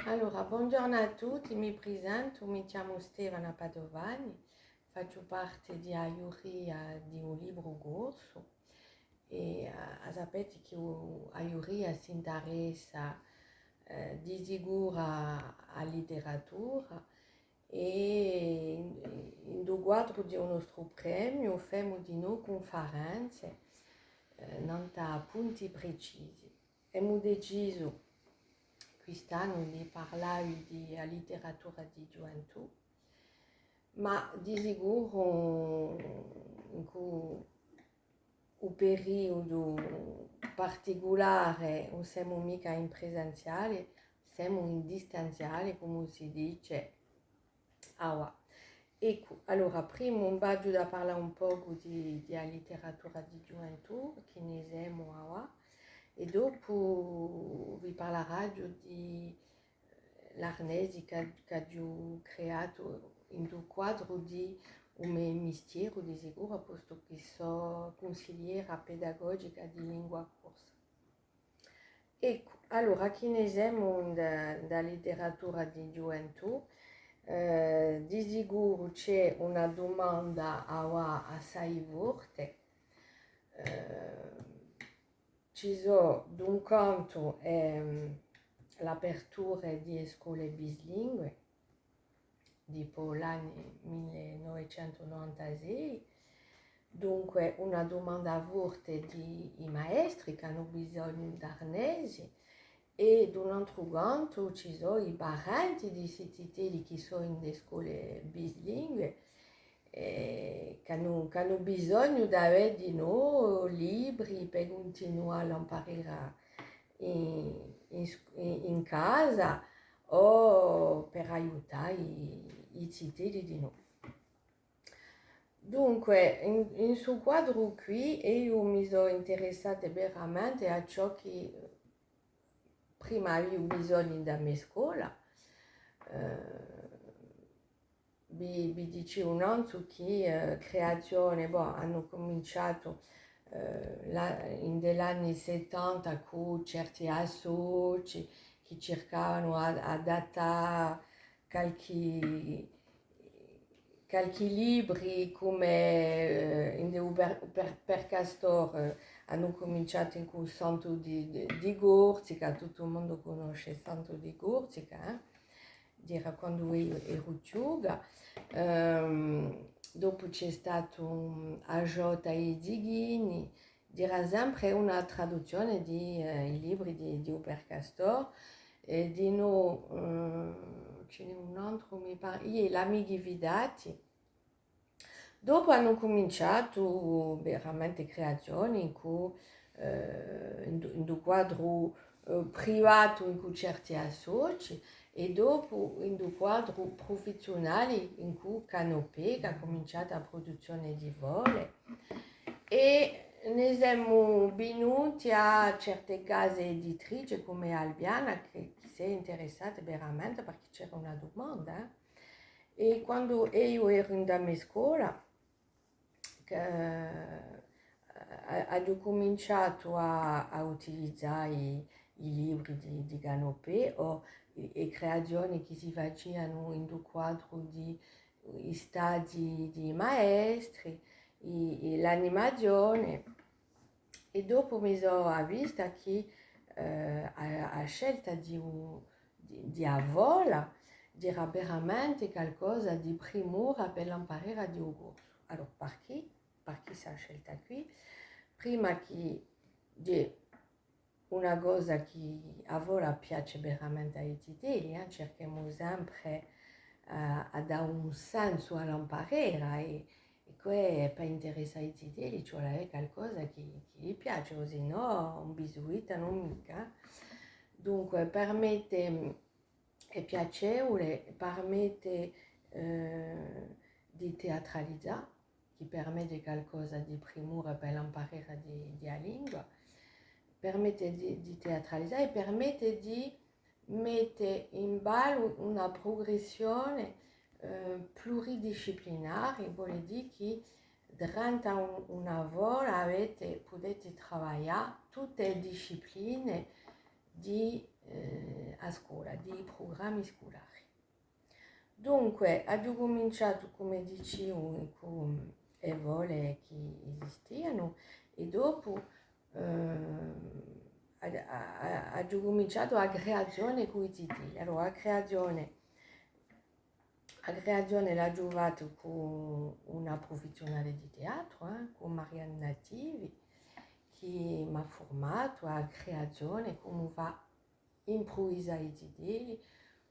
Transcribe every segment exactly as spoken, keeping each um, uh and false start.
Allora, bonghjornu à tutti, mi prisentu, mi chjamu Stefana Padovani, facciu parte di a ghjuria di u libru corsu è, eh, a sapete chì u-, a ghjuria s'interessa, eh, di sicuru à, à a literatura è in, in u quadru di u nostru premiu femu dinò cunferenze, eh, nant'à punti precisi. Emu decisu quist'annu di parlavi di a literatura di ghjuventù, ma di sicuru incù u periudu particulare ùn semu micca in presenziale, semu in distanziale, cumu si dice, avà. Eccu, allora, primu v'aghju da parlà un pocu di, di a literatura di ghjuventù, chì ne semu avà, è dopu vi parlaraghju di, eh, l'arnesi ch'aghju, ch'aghju creatu in u quadru di u me mistieru, di sicuru, postu chì sò cunsigliera pedagogica di lingua corsa. Eccu, allora, chì ne semu in da, da literatura di ghjuventù? Eh, di sicuru ci hè una dumanda avà assai forte. Eh, ci sò, d'un cantu, ehm, l'aperture di e scole bislingue, dipoi l'anni mille novecentu novantasei, dunque una dumanda forte di i maestri ch'anu bisognu d'arnesi, è d'un antru cantu ci sò i parenti di sti zitelli chì sò in e scole bislingue, eh, ch'anu, ch'anu bisognu d'avè dinò libri per cuntinuà l'amparera in, in sc-, in, in casa o per aiutà i, i zitelli dinò. Dunque, in, in stu quadru quì, eiu mi sò interessata veramente à ciò chì prima aviu bisognu in a me scola, eh, vi, vi dicevu nanzu chì, eh, creazione, bò, anu cuminciatu, eh, la-, in l'anni settanta cù certi associ chì circavanu à, à adattà calchì, calchì libri cum'è, eh, in u per, per, per Castor, eh, anu cuminciatu incù u Santu di, di, di Corsica, tuttu u mondu cunnosce u Santu di Corsica, eh? Era quandu eiu eru chjuca. Ehm, dopu ci hè statu, mm, A Giotta è i Zighini, era sempre una traduzzione di, eh, i libri di, di u per Castor, è dinò, eh, ci n'hè un antru, mi pare, iè, L'Amichi Fidati. Dopu anu cuminciatu veramente creazioni incù, eh, in u, in u quadru, eh, privatu incù certi associ è dopu in u quadru prufessiunali incù Canopé, chì hà cuminciatu a pruduzzione di fole. È ne semu vinuti à certe case editrici cum'è Albiana chì, chì s'hè interessata veramente perchè c'era una dumanda, eh. È quandu eiu eru in a me scola, chì, eh, a-, aghju cuminciatu à, à utilizà i, i libri di, di Canopé o i, e creazioni chì si facianu in u quadru di i stazii di i maestri, i, i, l'animazione. È dopu mi sò avvista chì, eh, a, a scelta di u, di, di a fola era veramente calcosa di primura per l'amparera di u corsu. Allora, perchè? Perchè sta scelta quì? Prima chì hè una cosa chì a fola piace veramente à i zitelli, eh, circhemu sempre, eh, à dà un sensu à l'amparera è, è què per interessà i zitelli ci vole à avè calcosa chì, chì li piace, o sinnò ùn vi seguitanu micca. Dunque, permette, hè piacevule, permette, eh, di teatralizà, chì permette calcosa di primura per l'amparera di, di a lingua, permette di, di teatralizà è permette di mette in ballu una prugressione, eh, pluridisciplinare, vole dì chì drentu à un, una fola avete, pudete travaglià tutte e discipline di, eh, a scola, di i prugrammi sculari. Dunque, aghju cuminciatu, cum'è dicevu, cù e fole chì esistianu, è dopu, eh, a-, a-, a-, aghju cuminciatu a creazione cù i zitelli. Allora, a creazione, a creazione l'aghju fattu cù una prufessiunale di teatru, eh, cù Marianna Tivi, chì m'hà furmatu à a creazione, cumu fà impruvisà i zitelli,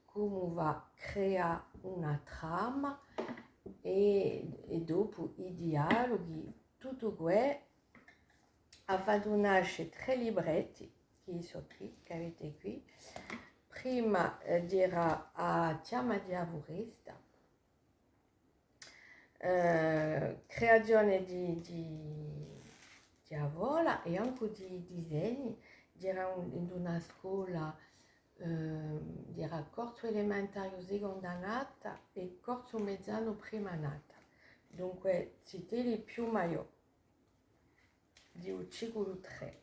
cumu fà creà una trama è, è dopu i dialoghi, tuttu què hà fattu nasce trè libretti, chì sò quì, ch'avete quì. Prima, eh, era A chjama di a furesta, eh, creazione di, di, di a fola è ancu di disegni. Era un, in una scola, eh, era corsu elementariu seconda annata è corsu mezanu prima annata. Dunque, zitelli più maiò di u ciculu trè.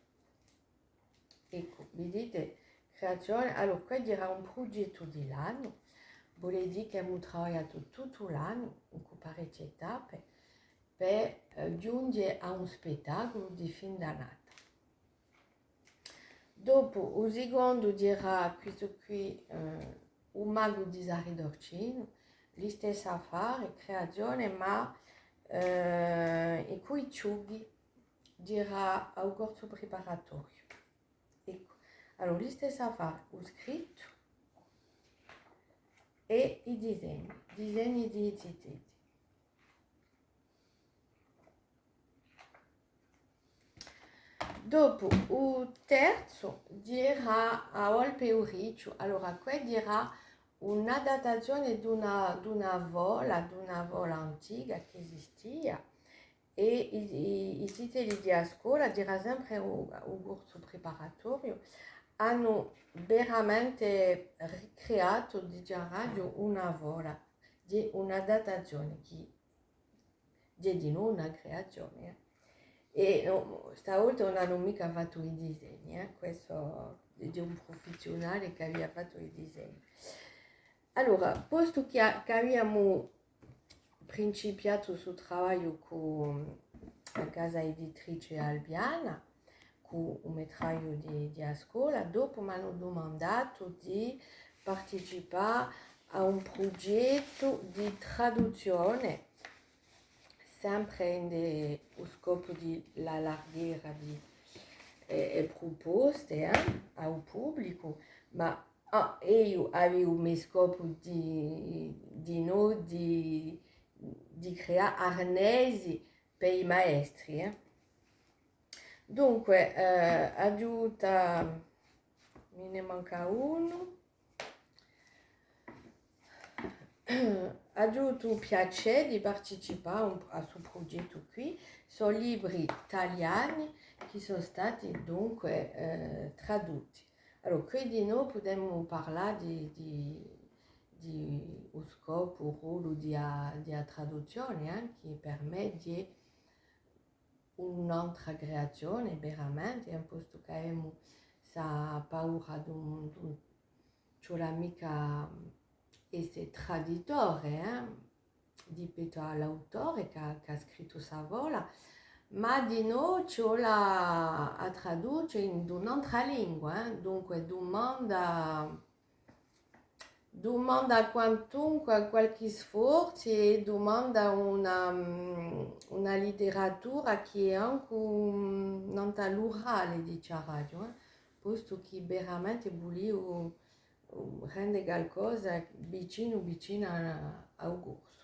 Eccu, vidite, creazione, allora, quessu era un prughjettu di l'annu, vole dì ch'emu travagliatu tuttu l'annu, cù parechje tappe, per, eh, ghjunghje à un spettaculu di fin d'annata. Dopu, u sicondu era questu quì, eh, U magu di San Ritorcinu, listessu affare, creazione, ma, eh, è cù i ciucchi, era à u corsu priparatoriu. Eccu. Allora, listessu affare, u scrittu è i disegni, disegni di zitelli. Dopu, u terzu, era A volpe è u ricciu. Allora, quessa era un'adattazione d'una, d'una fola, d'una fola antica chì esistia, è i, i, i zitelli di a scola, era sempre u, u corsu priparatoriu, anu veramente ricreatu, diceraghju, una fola, di un'adattazione chì hè dinò una creazione, eh. È, nò, sta volta ùn anu micca fattu i disegni, eh. Quessu hè un prufessiunale chì avia fattu i disegni. Allora, postu chì a-, chì aviamu principiatu stu travagliu cù a casa editrice Albiana, cù u me travagliu di, di a scola, dopu m'anu dumandatu di participà à un prughjettu di traduzzione, sempre ind'u scopu di l'allarghera di, eh, e pruposte, eh, à u publicu, ma, ah, eiu aviu u me scopu di, dinò di, di creà arnesi per i maestri, eh. Dunque, eh, aghju avutu, mi ne manca unu. Aghju avutu u piacè di participà à un, à stu prughjettu quì. Sò libri taliani chì sò stati dunque, eh, tradutti. Allora, quì dinò pudemu parlà di, di, di u scopu, u rollu di a, di a traduzzione, eh, chì per mè hè un'antra creazione, veramente, in postu chì avemu sta paura d'un, d'un, ci vole micca esse traditore, eh, di pettu à l'autore chì hà, chì hà scrittu sta fola, ma dinò ci vole à, à traduce in un'antra lingua, eh, dunque dumanda Dumanda quantunque qualchì sforzu è dumanda una, una literatura chì hè ancu, mm, nant'à l'urale, diceraghju, eh, postu chì veramente vuliu, mm, rende calcosa vicinu, vicinu à, à u corsu.